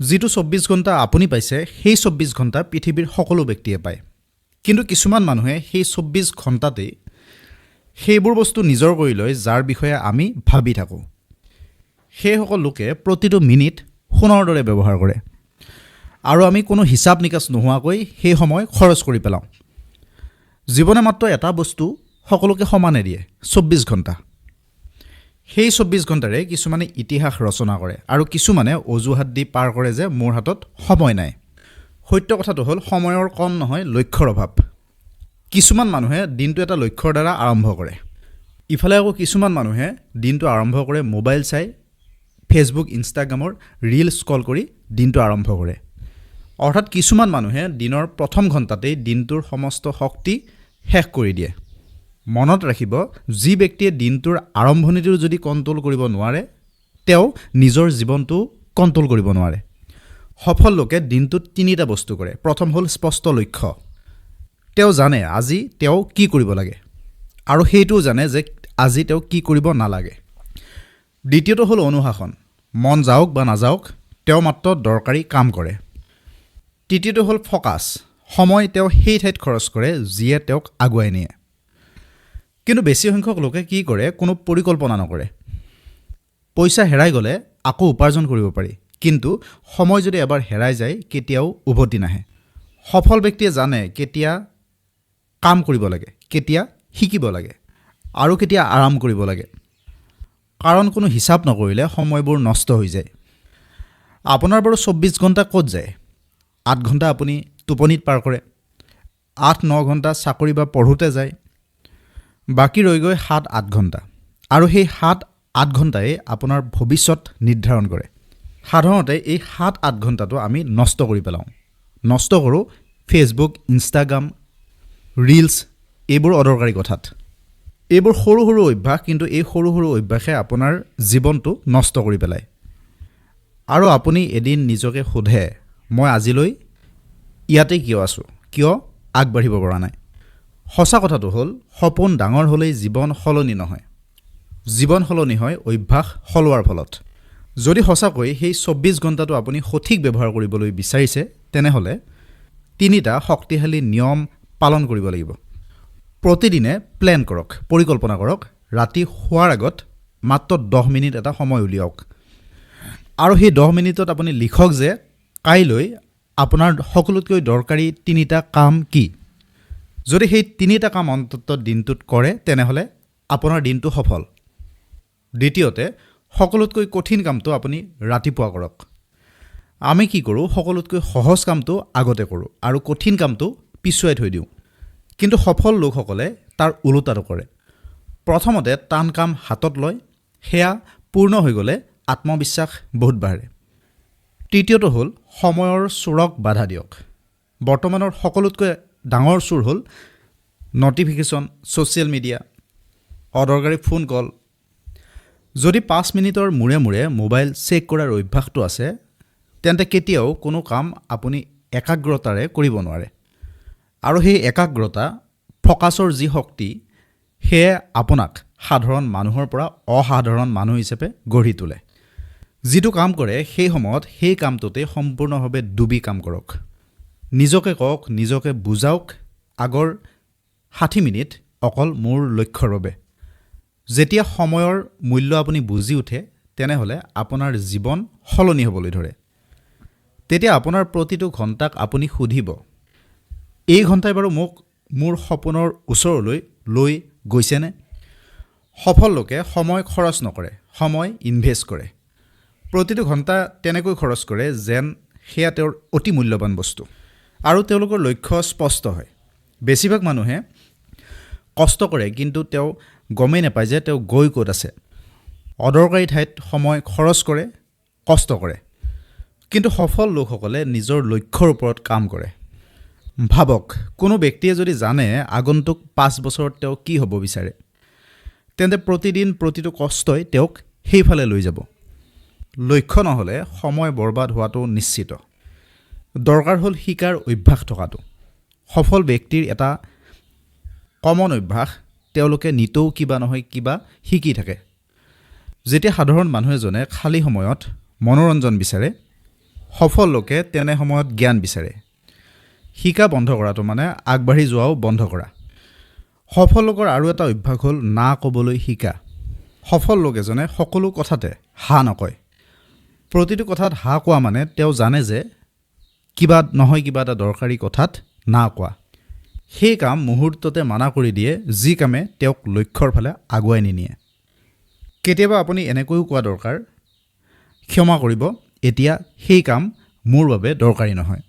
যিটো 24 ঘণ্টা আপুনি পাইছে, সেই 24 ঘণ্টা পৃথিৱীৰ সকলো ব্যক্তিয়ে পায়। কিন্তু কিছুমান মানুহে সেই 24 ঘণ্টাতেই সেইবোৰ বস্তু নিজৰ কৰি লয়, যাৰ বিষয়ে আমি ভাবি থাকোঁ। সেইসকল লোকে প্ৰতিটো মিনিট সোণৰ দৰে ব্যৱহাৰ কৰে আৰু আমি কোনো হিচাপ নিকাচ নোহোৱাকৈ সেই সময় খৰচ কৰি পেলাওঁ। জীৱনে মাত্ৰ এটা বস্তু সকলোকে সমানে দিয়ে, 24 ঘণ্টা। সেই 24 ঘণ্টাৰে কিছুমানে ইতিহাস ৰচনা কৰে আৰু কিছুমানে অজুহাত দি পাৰ কৰে যে মোৰ হাতত সময় নাই। সত্য কথাটো হ'ল, সময়ৰ কম নহয়, লক্ষ্যৰ অভাৱ। কিছুমান মানুহে দিনটো এটা লক্ষ্যৰ দ্বাৰা আৰম্ভ কৰে। ইফালে আকৌ কিছুমান মানুহে দিনটো আৰম্ভ কৰে মোবাইল চাই, ফেচবুক, ইনষ্টাগ্ৰামৰ ৰীল স্ক্ৰল কৰি দিনটো আৰম্ভ কৰে। অৰ্থাৎ কিছুমান মানুহে দিনৰ প্ৰথম ঘণ্টাতেই দিনটোৰ সমস্ত শক্তি শেষ কৰি দিয়ে। মনত ৰাখিব, যি ব্যক্তিয়ে দিনটোৰ আৰম্ভণিটো যদি কণ্ট্ৰল কৰিব নোৱাৰে, তেওঁ নিজৰ জীৱনটো কণ্ট্ৰল কৰিব নোৱাৰে। সফল লোকে দিনটোত তিনিটা বস্তু কৰে। প্ৰথম হ'ল স্পষ্ট লক্ষ্য। তেওঁ জানে আজি তেওঁ কি কৰিব লাগে আৰু সেইটোও জানে যে আজি তেওঁ কি কৰিব নালাগে। দ্বিতীয়টো হ'ল অনুশাসন। মন যাওক বা নাযাওক, তেওঁ মাত্ৰ দৰকাৰী কাম কৰে। তৃতীয়টো হ'ল ফ'কাছ। সময় তেওঁ সেই ঠাইত খৰচ কৰে, যিয়ে তেওঁক আগুৱাই নিয়ে। কিন্তু বেছি সংখ্যক লোকে কি কৰে? কোনো পৰিকল্পনা নকৰে। পইচা হেৰাই গ'লে আকৌ উপাৰ্জন কৰিব পাৰি, কিন্তু সময় যদি এবাৰ হেৰাই যায়, কেতিয়াও উভতি নাহে। সফল ব্যক্তিয়ে জানে কেতিয়া কাম কৰিব লাগে, কেতিয়া শিকিব লাগে আৰু কেতিয়া আৰাম কৰিব লাগে। কাৰণ কোনো হিচাপ নকৰিলে সময়বোৰ নষ্ট হৈ যায়। আপোনাৰ বাৰু 24 ঘণ্টা ক'ত যায়? 8 ঘণ্টা আপুনি টোপনিত পাৰ কৰে, 8-9 ঘণ্টা চাকৰি বা পঢ়োঁতে যায়, বাকী ৰৈ গৈ 7-8 ঘণ্টা। আৰু সেই 7-8 ঘণ্টাই আপোনাৰ ভৱিষ্যত নিৰ্ধাৰণ কৰে। সাধাৰণতে এই 7-8 ঘণ্টাটো আমি নষ্ট কৰি পেলাওঁ। নষ্ট কৰোঁ ফেচবুক, ইনষ্টাগ্ৰাম, ৰীলছ, এইবোৰ অদৰকাৰী কথাত। এইবোৰ সৰু সৰু অভ্যাস, কিন্তু এই সৰু সৰু অভ্যাসে আপোনাৰ জীৱনটো নষ্ট কৰি পেলায়। আৰু আপুনি এদিন নিজকে সোধে, মই আজিলৈ ইয়াতে কিয় আছোঁ? কিয় আগবাঢ়িব পৰা নাই? সঁচা কথাটো হ'ল, সপোন ডাঙৰ হ'লেই জীৱন সলনি নহয়। জীৱন সলনি হয় অভ্যাস সলোৱাৰ ফলত। যদি সঁচাকৈ সেই 24 ঘণ্টাটো আপুনি সঠিক ব্যৱহাৰ কৰিবলৈ বিচাৰিছে, তেনেহ'লে তিনিটা শক্তিশালী নিয়ম পালন কৰিব লাগিব। প্ৰতিদিনে প্লেন কৰক, পৰিকল্পনা কৰক। ৰাতি শোৱাৰ আগত মাত্ৰ 10 মিনিট এটা সময় উলিয়াওক আৰু সেই 10 মিনিটত আপুনি লিখক যে কাইলৈ আপোনাৰ সকলোতকৈ দৰকাৰী তিনিটা কাম কি। যদি সেই তিনিটা কাম অন্ততঃ দিনটোত কৰে, তেনেহ'লে আপোনাৰ দিনটো সফল। দ্বিতীয়তে, সকলোতকৈ কঠিন কামটো আপুনি ৰাতিপুৱা কৰক। আমি কি কৰোঁ? সকলোতকৈ সহজ কামটো আগতে কৰোঁ আৰু কঠিন কামটো পিছুৱাই থৈ দিওঁ। কিন্তু সফল লোকসকলে তাৰ ওলোটাটো কৰে। প্ৰথমতে টান কাম হাতত লয়, সেয়া পূৰ্ণ হৈ গ'লে আত্মবিশ্বাস বহুত বাঢ়ে। তৃতীয়টো হ'ল সময়ৰ চোৰক বাধা দিয়ক। বৰ্তমানৰ সকলোতকৈ ডাঙৰ চোৰ হ'ল ন'টিফিকেশ্যন, ছ'চিয়েল মিডিয়া, অদৰকাৰী ফোন কল। যদি 5 মিনিটৰ মূৰে মূৰে মোবাইল চেক কৰাৰ অভ্যাসটো আছে, তেন্তে কেতিয়াও কোনো কাম আপুনি একাগ্ৰতাৰে কৰিব নোৱাৰে। আৰু সেই একাগ্ৰতা, ফ'কাছৰ যি শক্তি, সেয়ে আপোনাক সাধাৰণ মানুহৰ পৰা অসাধাৰণ মানুহ হিচাপে গঢ়ি তোলে। যিটো কাম কৰে, সেই সময়ত সেই কামটোতে সম্পূৰ্ণভাৱে ডুবি কাম কৰক। নিজকে কওক, নিজকে বুজাওক, আগৰ 60 মিনিট অকল মোৰ লক্ষ্যৰ বাবে। যেতিয়া সময়ৰ মূল্য আপুনি বুজি উঠে, তেনেহ'লে আপোনাৰ জীৱন সলনি হ'বলৈ ধৰে। তেতিয়া আপোনাৰ প্ৰতিটো ঘণ্টাক আপুনি সুধিব, এই ঘণ্টাই বাৰু মোক মোৰ সপোনৰ ওচৰলৈ লৈ গৈছেনে? সফল লোকে সময় খৰচ নকৰে, সময় ইনভেষ্ট কৰে। প্ৰতিটো ঘণ্টা তেনেকৈ খৰচ কৰে যেন সেয়া তেওঁৰ অতি মূল্যৱান বস্তু আৰু তেওঁলোকৰ লক্ষ্য স্পষ্ট হয়। বেছিভাগ মানুহে কষ্ট কৰে, কিন্তু তেওঁ গমেই নাপায় যে তেওঁ গৈ ক'ত আছে। অদৰকাৰী ঠাইত সময় খৰচ কৰে, কষ্ট কৰে। কিন্তু সফল লোকসকলে নিজৰ লক্ষ্যৰ ওপৰত কাম কৰে। ভাবক, কোনো ব্যক্তিয়ে যদি জানে আগন্তুক 5 বছৰত তেওঁ কি হ'ব বিচাৰে, তেন্তে প্ৰতিদিন প্ৰতিটো কষ্টই তেওঁক সেইফালে লৈ যাব। লক্ষ্য নহ'লে সময় বৰবাদ হোৱাটো নিশ্চিত। দৰকাৰ হ'ল শিকাৰ অভ্যাস থকাটো। সফল ব্যক্তিৰ এটা কমন অভ্যাস, তেওঁলোকে নিতৌ কিবা নহয় কিবা শিকি থাকে। যেতিয়া সাধাৰণ মানুহ এজনে খালী সময়ত মনোৰঞ্জন বিচাৰে, সফল লোকে তেনে সময়ত জ্ঞান বিচাৰে। শিকা বন্ধ কৰাটো মানে আগবাঢ়ি যোৱাও বন্ধ কৰা। সফল লোকৰ আৰু এটা অভ্যাস হ'ল না ক'বলৈ শিকা। সফল লোক এজনে সকলো কথাতে হা নকয়। প্ৰতিটো কথাত হা কোৱা মানে তেওঁ জানে যে কিবা নহয় কিবা এটা দৰকাৰী কথাত না কোৱা। সেই কাম মুহূৰ্ততে মানা কৰি দিয়ে যি কামে তেওঁক লক্ষ্যৰ ফালে আগুৱাই নিনিয়ে। কেতিয়াবা আপুনি এনেকৈও কোৱা দৰকাৰ, ক্ষমা কৰিব, এতিয়া সেই কাম মোৰ বাবে দৰকাৰী নহয়।